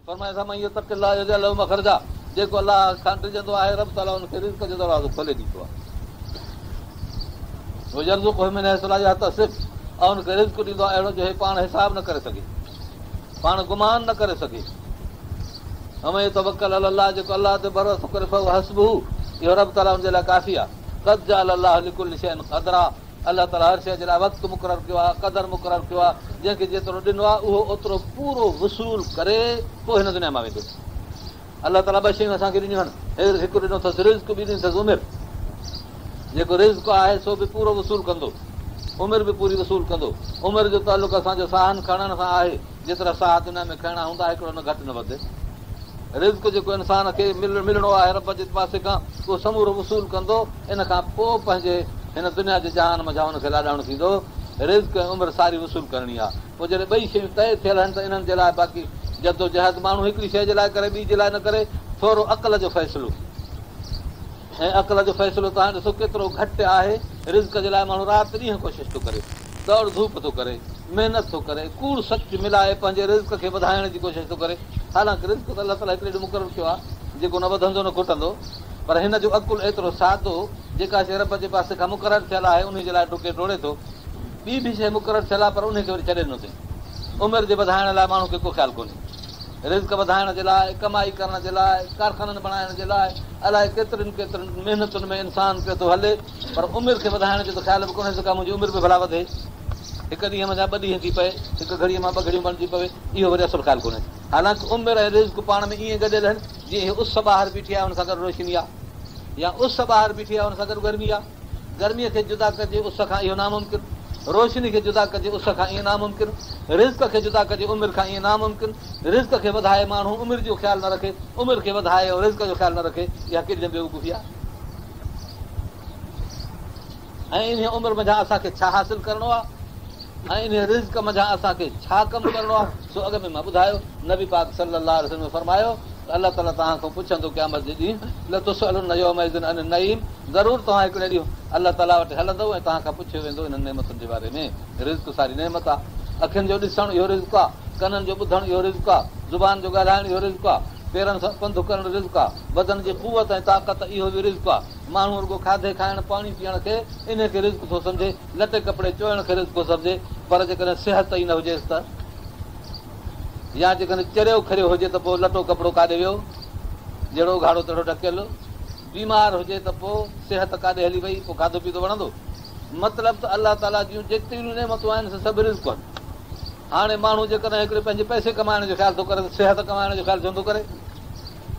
فرمايس ومن يتق الله يجعل له مخرجا جيڪو الله کان ڊڄندو آهي رب تعاليٰ ان کي رزق جو دروازو کولي ڏيندو آهي. ويرزقه من حيث لا يحتسب ۽ ان کي رزق ڏيندو آهي اهڙو جو هي پاڻ حساب نه ڪري سگهي، پاڻ گمان نه ڪري سگهي. ومن يتوڪل علي الله جيڪو الله تي ڀروسو ڪري فهو حسبه اهو رب تعاليٰ ان جي لاء ڪافي آهي. قد جعل الله لڪل شيء قدرا الله تعاليٰ هر شيء جي لاء وقت مقرر ڪيو آهي، قدر مقرر ڪيو آهي، جنهن کي جيترو ڏنو آهي اهو اوترو پورو وصول ڪري پوء هن دنيا مان ويندو. الله تعاليٰ ٻه شيون اسان کي ڏنيون آهن، هڪ ڏنو اٿس رزق، ٻي ڏني اٿس عمر. جيڪو رزق آهي سو به پورو وصول ڪندو، عمر به پوري وصول ڪندو. عمر جو تعلق اسان جو ساهن کڻڻ سان آهي، جيترا ساهه دنيا ۾ کڻڻا هوندا هڪڙو نه گهٽ نه وڌ. رزق جيڪو انسان کي ملڻو آهي رب جي پاسي کان اهو سمورو وصول ڪندو ان کان پوء پنهنجي هن دنيا جي جهان منجهان هن کي لاڏاڻو ٿيندو. رزق ۽ عمر ساري وصول ڪرڻي آهي. پوء جڏهن ٻئي شيون طئي ٿيل آهن ته انهن جي لاء باقي جدوجهد ماڻهو هڪڙي شيء جي لاء ڪري ٻي جي لاء نه ڪري ٿورو عقل جو فيصلو ۽ عقل جو فيصلو توهان ڏسو ڪيترو گهٽ آهي رزق جي لاء ماڻهو رات ڏينهن ڪوشش ٿو ڪري. دوڙ ڌوپ ٿو ڪري، محنت ٿو ڪري، ڪوڙ سچ ملائي پنهنجي رزق کي وڌائڻ جي ڪوشش ٿو ڪري، حالانڪ رزق ته الله تعاليٰ هڪڙي ڏينهن مقرر ڪيو آهي، جيڪو نه وڌندو نه گهٽندو، پر هن جو عقل ايترو سادو، جيڪا شيء رب جي پاسي کان مقرر ٿيل آهي، انهي جي لاء ڊڪي ڊوڙي ٿو، ٻي به شيء مقرر ٿيل آهي، پر انهي کي وري ڇڏي ڏنو اٿئي. عمر جي وڌائڻ لاء ماڻهو کي ڪو خيال ڪونهي. رزق وڌائڻ جي لاء، ڪمائي ڪرڻ جي لاء، ڪارخانن بڻائڻ جي لاء، الائي ڪيترين ڪيترين محنتن ۾ انسان پيو ٿو هلي، پر عمر کي وڌائڻ جو ته خيال به ڪونهيس ڪا منهنجي عمر به ڀلا وڌي. هڪ ڏينهن منجهان ٻه ڏينهن ٿي پئي، هڪ گهڙيء مان ٻه گهڙيون بڻجي پوي، اهو وري اصل خيال ڪونهيس. حالانڪ عمر ۽ رزق پاڻ ۾ ائين گڏيل آهن، جيئن هي اس ٻاهر بيٺي آهي ان سان گڏ روشني آهي يا اس ٻاهر بيٺي آهي ان سان گڏ گرمي آهي. گرميء کي جدا ڪجي اس کان اهو ناممڪن، روشني کي جدا ڪجي اس کان ائين ناممڪن، رزق کي جدا ڪجي عمر کان ائين ناممڪن. رزق کي وڌائي ماڻهو عمر جو خيال نه رکي، عمر کي وڌائي ۽ رزق جو خيال نه رکي، اها ڪيڏي نه بيوقوفي آهي. ۽ انهيء عمر منجهان اسان کي ڇا حاصل ڪرڻو آهي ۽ انهيء رزق منجهان اسان کي ڇا ڪم ڪرڻو آهي سو اڳ ۾ مان ٻڌايو. نبي پاڪ صلي الله عليه وسلم فرمايو ته الله تعاليٰ توهان کان پڇندو قيامت جي ڏينهن لتسئلن يومئذ عن النعيم ضرور توهان هڪڙي ڏينهن الله تعاليٰ وٽ هلندؤ ۽ توهان کان پڇيو ويندو انهن نعمتن جي باري ۾ رزق ساري نعمت آهي اکين جو ڏسڻ اهو رزق آهي ڪنن جو ٻڌڻ اهو رزق آهي زبان جو ڳالهائڻ اهو رزق آهي پيرن سان پنڌ ڪرڻ رزق آ، بدن جي قوت ۽ طاقت اهو به رزق آ. ماڻهو رڳو کاڌي کائڻ، پاڻي پيئڻ کي انهي کي رزق ٿو سمجهي، لٽي ڪپڙي چوئڻ کي رزق ٿو سمجهي، پر جيڪڏهن صحت ئي نه هجيس ته؟ يا جيڪڏهن چريو کريو هجي ته پوء لٽو ڪپڙو ڪاڏي ويو؟ جهڙو اگهاڙو تهڙو ڍڪيل. بيمار هجي ته پوء صحت ڪاڏي هلي وئي؟ پوء کاڌو پيتو وڻندو؟ مطلب ته الله تعاليٰ جون جيتريون نعمتون آهن سي سڀ رزق آهن. هاڻي ماڻهو جيڪڏهن هڪڙي پنهنجي پئسي ڪمائڻ جو خيال ٿو ڪري ته صحت ڪمائڻ جو خيال ڇو نٿو ڪري؟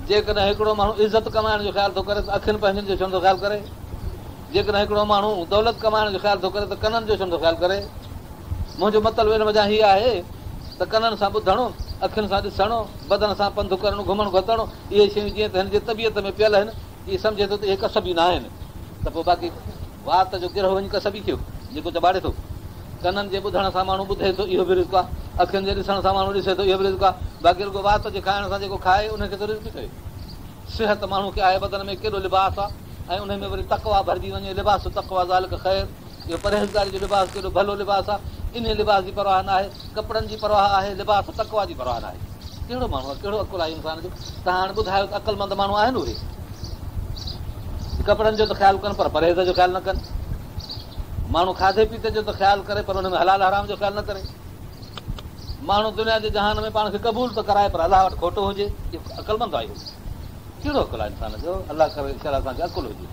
جيڪڏهن هڪڙو ماڻهو عزت ڪمائڻ جو خيال ٿو ڪري ته اکين پنهنجن جو ڇو نٿو خيال ڪري؟ جيڪڏهن هڪڙو ماڻهو دولت ڪمائڻ جو خيال ٿو ڪري ته ڪنن جو ڇو نٿو خيال ڪري؟ منهنجو مطلب ان منجهان هي آهي ته ڪنن سان ٻڌڻ، اکين سان ڏسڻ، بدن سان پنڌ ڪرڻ، گهمڻ گهتڻ، اهي شيون جيئن ته هن جي طبيعت ۾ پيل آهن، اهي سمجهي ٿو ته اهي ڪسبي نه آهن ته پوء باقي وات جو گرهه وڃي ڪسبي ٿيو جيڪو چٻاڙي ٿو. ڪنن جي ٻڌڻ سان ماڻهو ٻڌي ٿو اهو به رزق آهي. اکين جي ڏسڻ سان ماڻهو ڏسي ٿو اهو به رزق آهي. باقي رڳو وات جي کائڻ سان جيڪو کائي ان کي ٿو رزق چئي. صحت ماڻهو کي آهي بدن ۾ ڪيڏو لباس آهي ۽ ان ۾ وري تقويٰ ڀرجي وڃي لباس التقويٰ ذلڪ خير اهو پرهيزگاري جو لباس ڪيڏو ڀلو لباس آهي. انهي لباس جي پرواهه ناهي. ڪپڙن جي پرواهه آهي، لباس تقويٰ جي پرواهه ناهي. ڪهڙو ماڻهو آهي، ڪهڙو عقل آهي انسان جو؟ توهان هاڻي ٻڌايو ته عقلمند ماڻهو آهن اهي؟ ڪپڙن جو ته خيال ڪن پر پرهيز جو خيال نه ڪن. ماڻهو کاڌي پيتي جو ته خيال ڪري پر ان ۾ حلال حرام جو خيال نه ڪري. ماڻهو دنيا جي جهان ۾ پاڻ کي قبول ته ڪرائي پر الله وٽ کوٽو هجي، اهو عقلمند آهي؟ ڪهڙو عقل آهي انسان جو؟ الله ڪري انشاء الله اسان کي عقل هجي.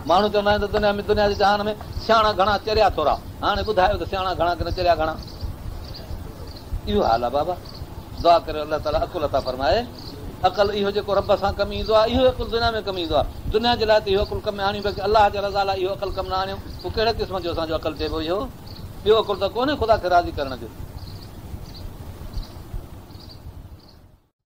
ماڻهو چوندا آهن ته دنيا ۾ دنيا جي جهان ۾ سياڻا گهڻا چريا ٿورا. هاڻي ٻڌايو ته سياڻا گهڻا ڪين چريا گهڻا؟ اهو حال آهي بابا. دعا ڪريو الله تعالي عقل عطا فرمائي. عقل اهو جيڪو رب سان ڪم ايندو آهي اهو عقل دنيا ۾ ڪم ايندو آهي. دنيا جي لاء ته اهو عقل ڪم ۾ آڻيون باقي الله جي رضا لاء اهو عقل ڪم نه آڻيون پوء ڪهڙي قسم جو اسان جو عقل چئبو اهو؟ ٻيو عقل ته ڪونهي خدا کي راضي ڪرڻ جو.